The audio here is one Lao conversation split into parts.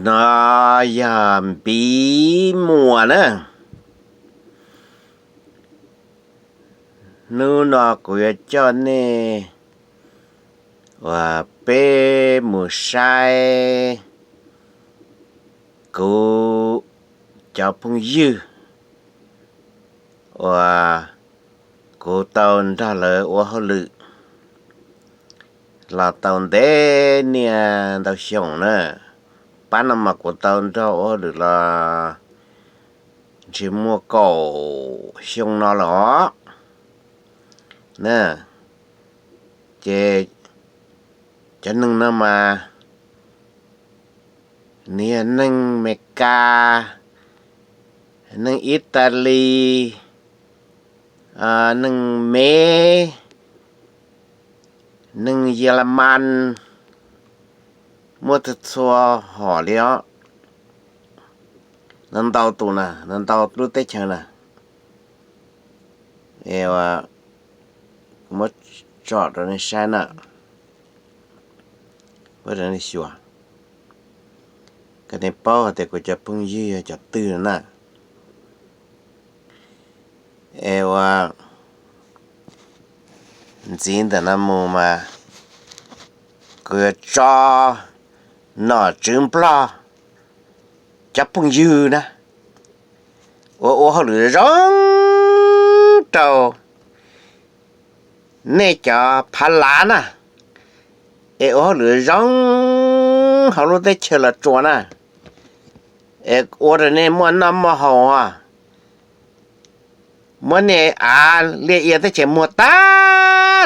ນອຍາມປີມົວນະ ນູນອກ ກູຈະເຈາະເນ ວ່າເປ້ໝູຊາຍ ກູຈະເພິ່ງຍື ວ່າ ກູເຕົານດາເລີ ໂອເຮົາລື ລາວເຕົານເດເນຍ ເຕົາຊົງເນ ປານນຳມາ ກູເຕົານດາໂອເຮົາລືລາ ຊິມົວເກົາຊົງນອລອ ນະ ເຈ ຈະໜຶ່ງນຳມາ ເນຍ ໜຶ່ງເມກາ ໜຶ່ງອີຕາລີ ອາ ໜຶ່ງເມ ໜຶ່ງເຢຍລະມັນ ໝົດທຸກທົ່ວຫໍ້ລຽວ ນຳເຕົາຕູນະ ນຳເຕົາລູກເຕເຊີນະ ເອວ່າ ໝົດຈອດໃນຊານະ ບໍ່ໄດ້ໃນຊົ່ວ ກະໃນເປົ້າແຕ່ກູຈະເພິ່ງຍືຈະຕື່ນນະ ເອວ່າ ຈີນແຕ່ນຳໝູ່ມາ ກູຈະເຈາະໜໍ້ຈືມປລໍ ຈັບເພິ່ງຍືນະ ໂອ ໂອເຮົາລື ຈອງເຕົາ ເນຈາພາລານະ ເອ ໂອເຮົາລື ຈອງເຮົາລູເຕເຊລະຈົວນະ ເອ ໂອເດເນ ມົວນຳມໍເຮົາ ເມື່ອນີ້ອາເລຍເອຍແຕ່ເຈມົວຕາ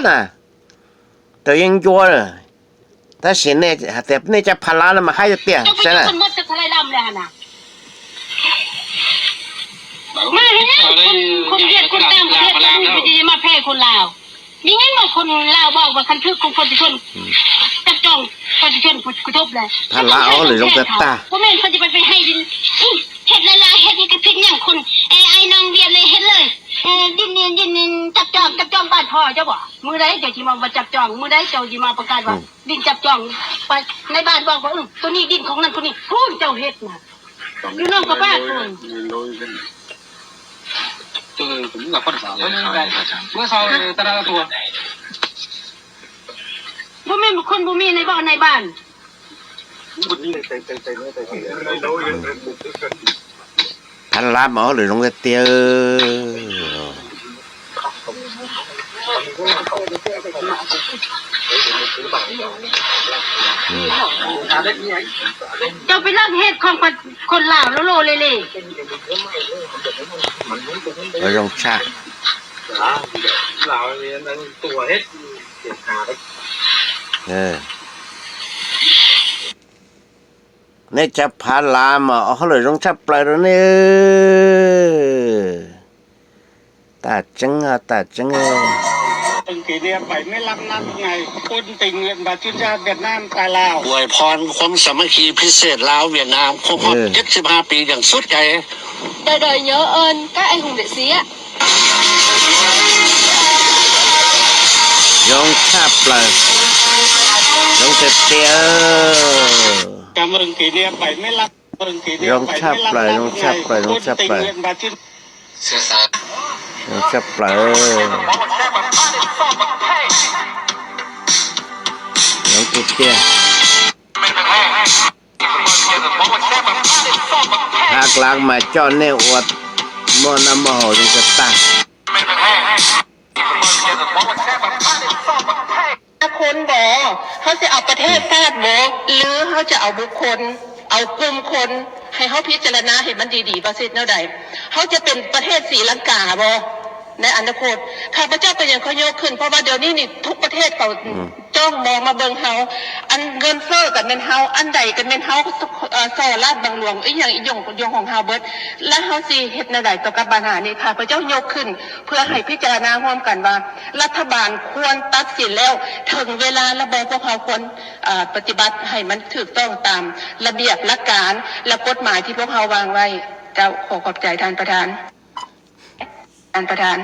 ນະ ໂຕຍັງຍົວ ແຕ່ຊິເນ ແຕ່ເນຈາພາລານະມາໃຫ້ເຕຍ ໃຊ່ນະ ຄົນໝົດຈັກເທົ່າໃດລຳແລ້ວຫັ້ນນະ ມາໃຫ້ແນວຄົນ ຄົນຫວຽດຄົນຕ່າງປະເທດ ມາດູ ຊິມາແພ້ຄົນລາວ ມີຫຍັງວ່າຄົນລາວບອກວ່າຄັນຖືກຂອງປະຊາຊົນ ອືມ ຈັບຈອງປະຊາຊົນຜູ້ກະທົບແຫຼະ ພາລາເອົາເລີຍ ລົງແຕ່ຕາ ບໍ່ແມ່ນເພິ່ນຈະໄປ ໄປໃຫ້ດິນ ເຮັດຫຼາຍໆ ເຮັດໃຫ້ກະຜິດຫຍັງຄົນ ເອໄອນາງວຽດເລີຍ ເຮັດເລີຍ ເອີ ດິນນີ້ ດິນນີ້ຈັບຈອງ ຈັບຈອງບ້ານພໍ່ເຈົ້າບໍ? ມື້ໃດເຈົ້າຊິມາວ່າຈັບຈອງ? ມື້ໃດເຈົ້າຊິມາປະກາດວ່າ ອືມ ດິນຈັບຈອງ? ໄປໃນບ້ານບອກວ່າ ເອີ ໂຕນີ້ດິນຂອງນັ້ນ ໂຕນີ້ ໂອ້ຍ ເຈົ້າເຮັດນະ ຢູ່ນຳກະບາດພຸ້ນ ເມື່ອເຊົ້າຕະລາງຕົວ ບໍ່ແມ່ນຄົນບໍ່ມີໃນເວົ້າໃນບ້ານ ພັນລາບເອົາເລີຍ ລົງແຕ່ເຕຍ ອືມ ເຈົ້າໄປລັກເຮັດຂອງຄົນລາວໂລໆເລໆ ບໍ່ຕ້ອງຊາ ລາວເຮັດຕົວເຮັດ ເອີ ໃນຈັບພາລາມາ ເອົາເລີຍ ລົງຈັບໄປໂລດເນີ ຕາເຈັງ ຕາເຈັງເອີຍ ອວຍພອນຄວາມສາມັກຄີພິເສດລາວຫວຽດນາມ ຄົບຮອບ ເອີ ເຈັດສິບຫ້າປີຢ່າງສຸດໃຈ. ພາກຫຼັງມາເຈາະແນວອວດໝໍ້ນຳໝໍ້ເຮົາຢູ່ກະຕາ ຄົນບໍ? ເຮົາຊິເອົາປະເທດຊາດບໍ? ຫຼືເຮົາຈະເອົາບຸກຄົນ ເອົາກຸ່ມຄົນ? ໃຫ້ເຮົາພິຈາລະນາໃຫ້ມັນດີໆ ວ່າຊິເຮັດແນວໃດ? ເຮົາຈະເປັນປະເທດສີລັງກາບໍ ໃນອະນາຄົດ? ຂ້າພະເຈົ້າເປັນຫຍັງຂໍຍົກຂຶ້ນ ເພາະວ່າດຽວນີ້ນີ້ທຸກປະເທດເຂົາ ອືມ ຈ້ອງມອງມາເບິ່ງເຮົາ ອັນເງິນເຟີ້ກະແມ່ນເຮົາ ອັນໃດກະແມ່ນເຮົາ ເອີ ສໍ້ລາດບັງຫຼວງ ອີ່ຫຍັງອີ່ຫຍັງຂອງເຮົາເບິດ ແລະເຮົາຊິເຮັດແນວໃດຕໍ່ກັບບັນຫານີ້? ຂ້າພະເຈົ້າຍົກຂຶ້ນເພື່ອໃຫ້ພິຈາລະນາຮ່ວມກັນວ່າ ລັດຖະບານຄວນຕັດສິນແລ້ວ ເຖິງເວລາແລ້ວບໍ່ ພວກເຮົາຄວນ ເອີ ປະຕິບັດໃຫ້ມັນຖືກຕ້ອງຕາມລະບຽບຫຼັກການ ແລະກົດໝາຍທີ່ພວກເຮົາວາງໄວ້. ເຈົ້າ ຂໍຂອບໃຈທ່ານປະທານ ທ່ານປະທານ.